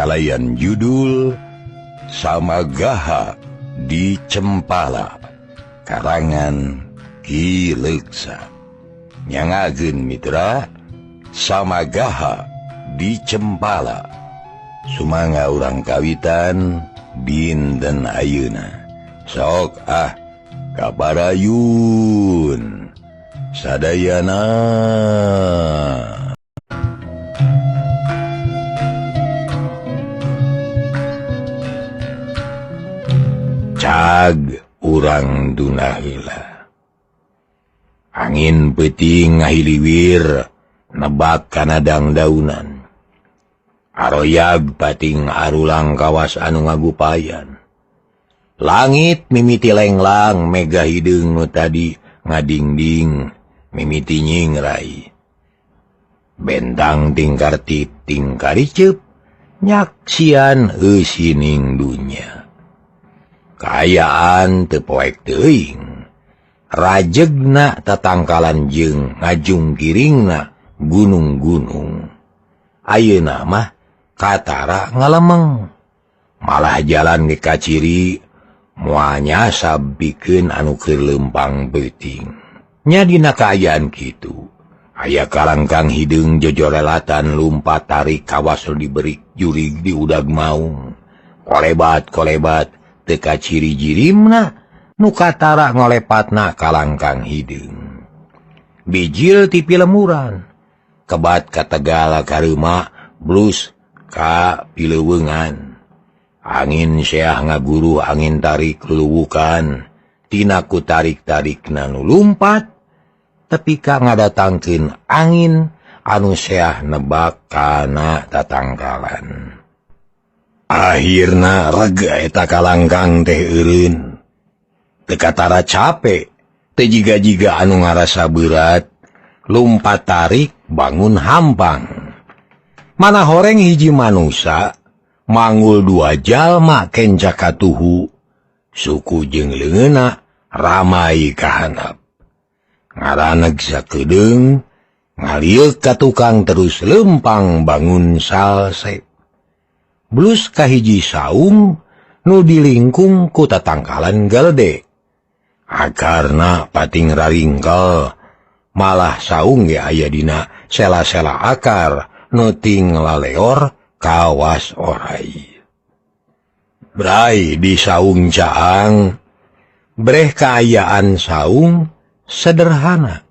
Kalayan judul Samagaha di Cempala, karangan Ki Leuksa. Nyangageun mitra, Samagaha di Cempala. Sumangga urang kawitan dinten ayeuna. Sok ah kabarayun sadayana. Cag urang duna heula. Angin peuting ngahiliwir nebak kana dangdaunan. Aroyag pating arulang kawas anu ngagupayan. Langit mimiti lenglang mega hideung nu tadi ngadingding mimiti nyingrai. Bentang tingkar tingkar iceup nyaksian eusining dunya. Kaayaan teu poek teuing. Rajegna tatangkalan jeung ngajungkiringna gunung-gunung. Ayeuna mah katara ngalemeng. Malah jalan ge kaciri moal nyasab pikeun anu keur leumpang peuting. Nya dina kaayaan kitu, aya kalangkang hideung jojorelatan lumpat tarik kawas nu diberi jurig di udag maung. Kolebat-kolebat teu kaciri jirimna nu katara ngolepatna kalangkang hideung. Bijil ti pilemuran, kebat ka Tegal kareuma blus ka pileuweungan. Angin seah ngaguru angin tarik luluwukan, tina ku tarik-tarikna nu lumpat, tepi ka ngadatangkeun angin anu seah nebak kana tatangkalan. Akhirna rega eta kalangkang teh eureun. Teu katara cape, teu jiga-jiga anu ngarasa berat, lumpat tarik bangun hampang. Mana horeng hiji manusa, manggul dua jalma kenca katuhu, suku jeung leungeunna ramai kahanap. Ngaraneg sakedeung, ngalieuk ka tukang terus leumpang bangun salse. Blus kahiji saung nu dilingkung ku tatangkalan galede. Akarna pating raringkel, malah saung ge aya dina sela-sela akar nu ting laleor kawas orai. Brai di saung caang, breh kaayaan saung sederhana.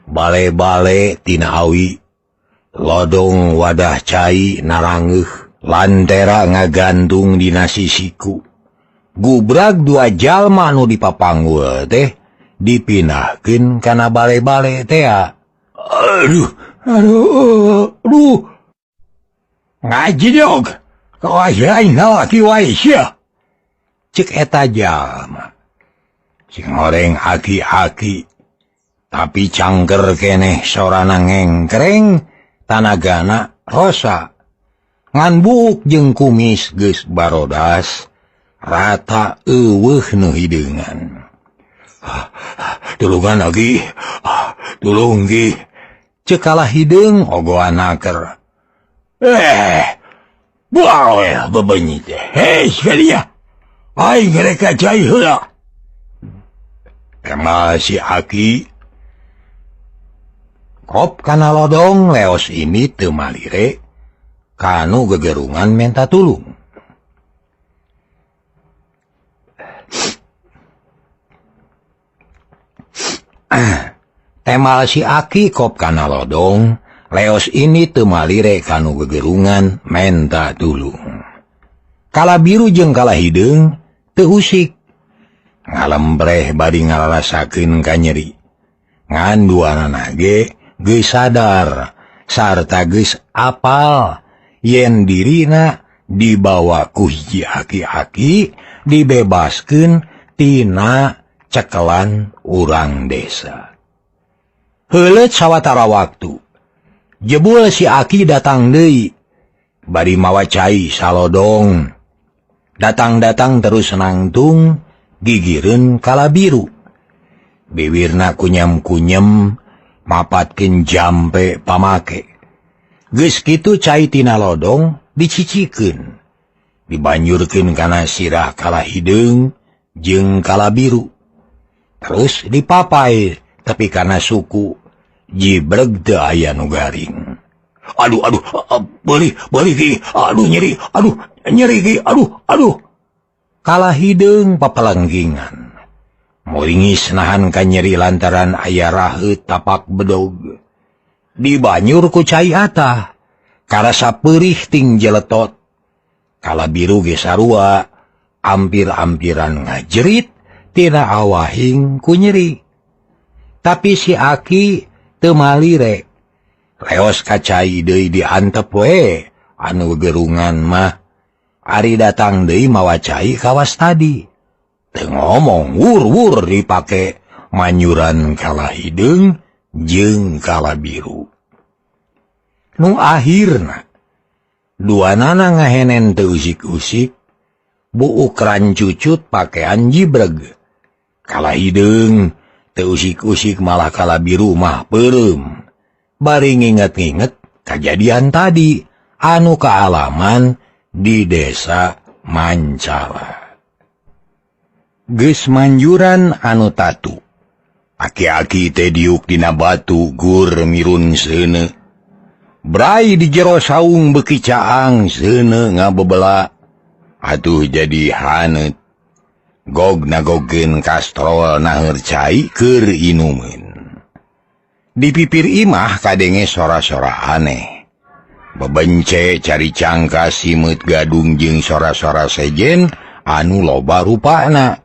Bale-bale tina awi, lodong wadah cai narangeuh, lantera ngagantung dina sisiku. Gubrag dua jalma nu dipapanggul teh dipindahkeun kana bale-bale tea. Aduh, aduh, aduh. Ngaji dog, kawas aing lalaki wae sia. Cek eta jalma. Sing horeng aki-aki, tapi cangker keneh sorana ngengkreng, tanagana rosa. Ngan buuk jeung kumis geus barodas, rata eueuh nu hideungan. Tulungan lagi, tulung gi. Ceuk kalah hideung ogoan naker. Buah bebenyi teh. Hei, sekalian. Aing rek ka cai heula. Kemal si aki. Kop kana lodong leos ini teu malire kanu gegerungan menta tulung. Temal si aki kop kana lodong leos ini teu malire kanu gegerungan menta tulung. Kala biru jeung kala hideung teu usik. Ngalembreh bari ngararasakeun ka nyeri. Ngan duanana ge geus sadar sarta geus apal yen dirina dibawa ku hiji aki-aki dibebaskeun tina cekelan urang desa. Heuleut sawatara waktu, jebul si aki datang deui bari mawa cai salodong. Datang-datang terus nangtung gigireun kala biru. Biwirna kunyem-kunyem mapatkeun jampe pamake. Geus kitu cai tina lodong Dicicikeun dibanjurkeun kana sirah kala hideung jeung kala biru. Terus dipapai tapi kana suku jibreg teu aya nu garing. Aduh aduh beulih beulih ki aduh nyeri aduh nyeri ki aduh aduh. Kala hideung papalenggingan. Muringis nahan ka nyeri lantaran aya raheut tapak bedog. Dibanyur ku cai atah. Karasa perih ting jeletot. Kala biru ge sarua ampir-ampiran ngajerit tina awahing ku nyeri. Tapi si Aki teu malire. Leos ka cai deui diantep we anu gerungan mah. Ari datang deui mawa cai kawas tadi. Teu ngomong wur-wur dipake manyuran kala hideung jeung kala biru. Nu akhirna duanana ngahenen teu usik-usik buuk rancucut pakean jibreg. Kala hideung teu usik-usik malah kala biru mah peureum. Bari nginget-nginget kajadian tadi anu kaalaman di desa Mancala. Geus manjuran anu tatu. Aki-aki teh diuk dina batu gur mirun seuneu. Brai di jero saung beuki caang seuneu ngabebela. Atuh jadi haneut. Gog nagogeun kastrol naheur cai keur inumeun. Di pipir imah kadenge sora-sora aneh. Bebence cari cangka simeut gadung jeung sora-sora sejen anu loba rupana.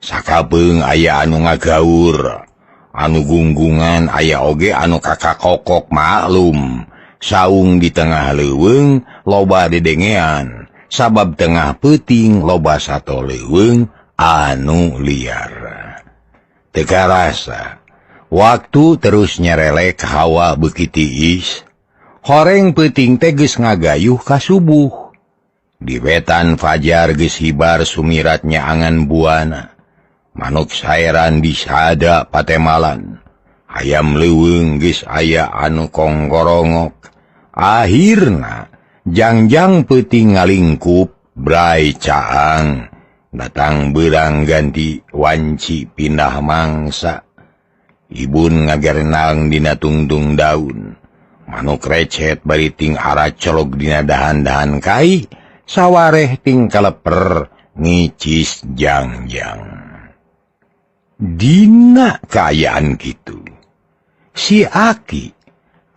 Sakapeung aya anu ngagaur, anu gunggungan aya oge anu kakakokok maklum. Saung di tengah leuweung loba dedengean, sabab tengah peuting loba sato leuweung anu liar. Teu karasa, waktu terus nyerelek hawa beuki tiis, horeng peuting teh geus ngagayuh ka subuh. Di wetan fajar geus hibar sumirat nyaangan buana. Manuk saeran disada patemalan. Hayam leuweung geus aya anu kongkorongok. Akhirna jangjang peuting ngalingkup brai caang datang beurang ganti wanci pindah mangsa. Ibun ngagerenang dina tungtung daun. Manuk recet bari ting aracolog dina dahan-dahan kai, sawareh ting kaleper ngicis jangjang. Dina kaayaan kitu, si Aki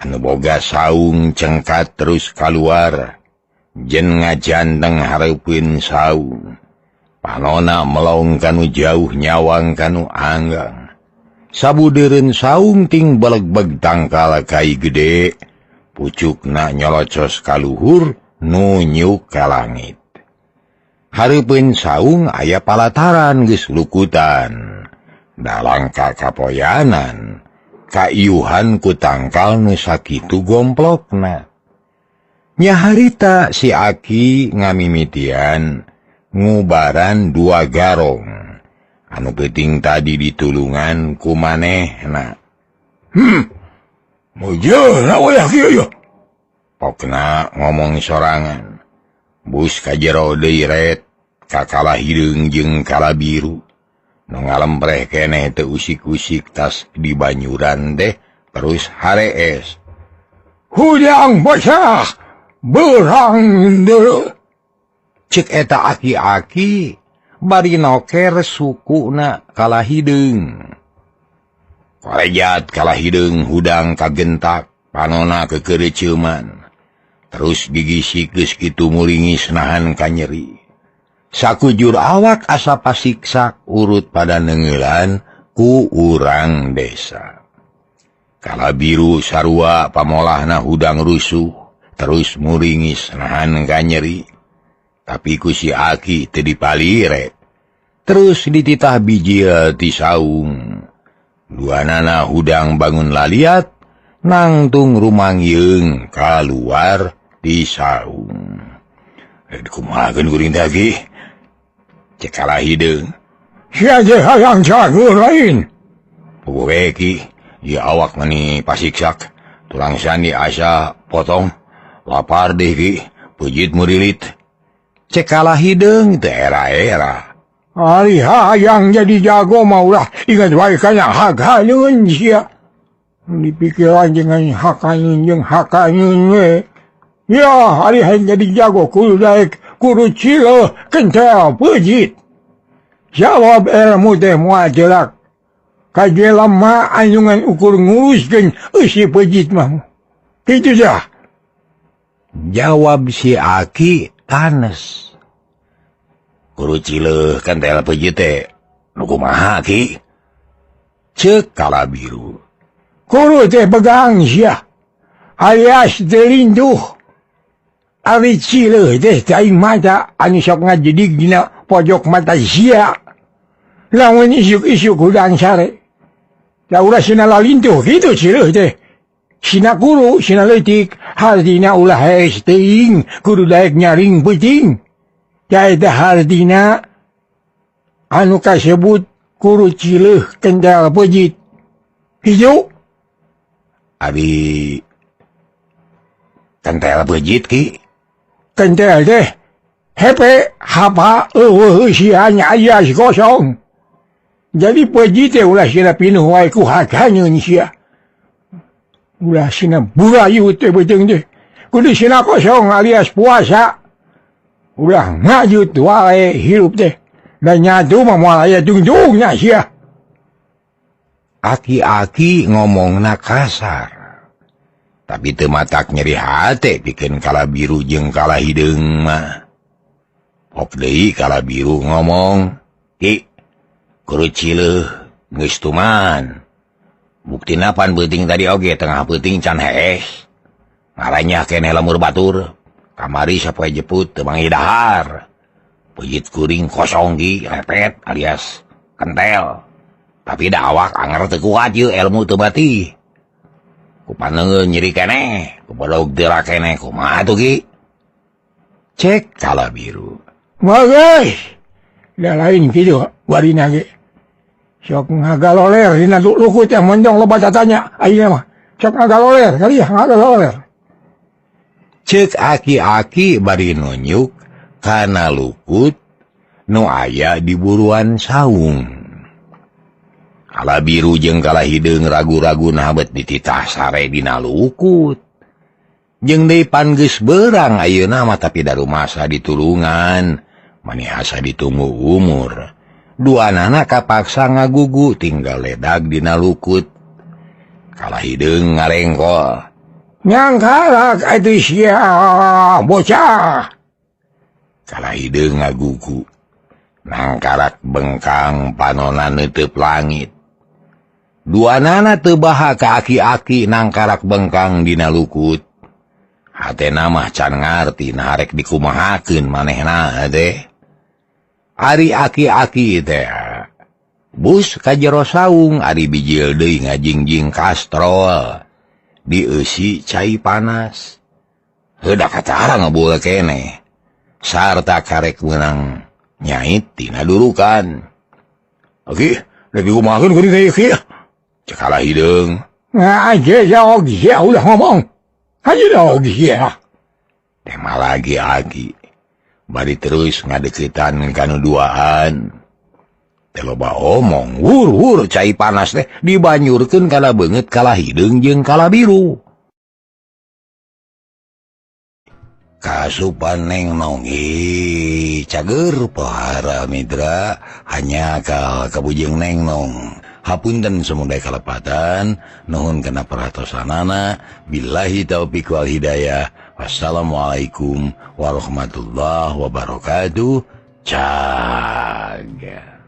anu boga saung cengkat terus kaluar, jen ngajanteng hareupeun saung. Panona melong kanu jauh nyawang kanu anggang. Sabudeureun saung ting belegbeg tangkal kai gede, pucukna nyolocos kaluhur nunyuk ka langit. Hareupeun saung aya palataran geus lukutan. Dalangka kapoyanan, kaiuhan ku tangkal nu sakitu gomplokna. Nyaharita si Aki ngamimitian ngubaran dua garong anu peuting tadi ditulungan ku manehna. Mujurna wayah kieu yeuh. Pokna ngomong sorangan. Bus ka jero deui ret, ka kala hideung jeung kala biru. Nu ngalempreh keneh teu usik-usik tas di banyuran teh terus harees. Hudang bocah beurang deuleu. Cek eta aki-aki bari noker sukuna kala hideung. Korejat kala hideung hudang kagentak panona kekeureuceuman. Terus gigisik geus kitu muringis nahan ka nyeri. Sakujur awak asa pasiksak urut pada neunggeulan ku urang desa. Kala biru sarua pamolahna hudang rusuh terus muringis nahan ka nyeri. Tapi ku si Aki teu dipalire. Terus dititah bijil ti saung. Duanana hudang bangun laliat nangtung rumangyeung kaluar di saung. Kumahakeun kuring teh Ki? Cek kalah hideung. Sia ge hayang jago lain. Puguh we Ki, ieu awak mani pasiksak. Tulang sandi asa potong. Lapar deh Ki. Peujeut murilit. Cek kalah hideung teu era-era. Ari hayang jadi jago mah ulah ingat wae kana hak-haneun sia. Dipikiran dengan hak-haneun jeung hak-haneun we. Ya, ari hayang jadi jago kudu daek kudu cileuh kentel peujeut. Jawab ilmu teh moal jelak. Kajelema anu ngan ukur nguruskeun eusi peujeut mah. Kitu dah. Jawab si Aki tanes. Guru cileuh kentel peujeut teh nu kumaha Ki? Ceuk kala biru. Guru teh begang sia. Alias teu lintuh. Ari cileuh teh cai mata anu sok ngajedig dina pojok mata sia. Lamun isuk-isuk hudang sare. Da ulah sina lalintuh kitu cileuh teh. Sina guru, sina leutik, hardina ulah hees teuing, kudu daek nyaring peuting. Eta hardina anu kasebut guru cileuh kental peujeut. Hijau. Ari kentel peujeut Ki? Kentel teh hepe hapa eueuh sia nya alias kosong. Jadi peujeut teh ulah sina pinuh wae ku hak-haneun sia. Ulah sina burayut teh beuteung teh. Kudu sina kosong alias puasa. Ulah ngajut wae hirup teh. Dan nyatu mah moal aya tungtungna sia. Aki-aki ngomongna kasar. Tapi teu matak nyeri hate pikeun kala biru jeung kala hideung mah. Pok deui kala biru ngomong, "Ki, guru cileuh geus tuman. Buktina pan peuting tadi oge tengah peuting can hees. Ngaranyah keneh lemur batur. Kamari sapoe jeput teu manggih dahar. Peujeut kuring kosong Ki, repet alias kentel. Tapi da awak anger teu kuat ieu ilmu teu batih. Ku paneungeun nyeri keneh, ku bodog teu keneh, kumaha tuh Ki?" Cek kala biru. Bagus. Da lain kitu warina ge. Sok ngagaloler dina lukut yang monjong loba tatanya ayeuna mah. Sok ngagaloler kali ya ngagaloler. Cek aki-aki bari nunjuk kana lukut nu aya di buruan saung. Kala biru jeung kala hideung ragu-ragu nahabet dititah sare dina lukut. Jeung deui pan geus beurang ayeuna mah tapi darumasa ditulungan, mani asa ditunggu umur. Duanana kapaksa ngagugu tinggal ledag dina lukut. Kala hideung ngarengkol. Nyangkalak atuh sia bocah. Kala hideung ngagugu. Nangkarak bengkang panona neuteub langit. Duanana teu baha ka aki-aki nangkarak bengkang dina lukut. Hatena mah can ngarti nah rek dikumahakeun manehna teh. Ari aki-aki teh bus ka jero saung ari bijil deui ngajingjing kastrol. Dieusi cai panas. Heuh da kacara ngebul keneh. Sarta karek meunang nyait tina durukan. Aki, rek dikumahakeun kuring teh kieu. Cek kalah hideung. Nah, aja jawab dia udah ngomong. Aja jawab dia. Tema lagi aki. Bari terus ngadeukeutan kanu duaan. Teh loba omong, wur-wur cai panas teh dibanyurkeun kana beungeut kalah hideung jeung kalah biru. Kasupan neng nong cager pohara mitra hanya kal kabujeng neng nong. Hapunten sumedai kalepatan, nuhun kana perhatosanana, billahi taufiq wal hidayah. Wassalamualaikum warahmatullahi wabarakatuh. Caga.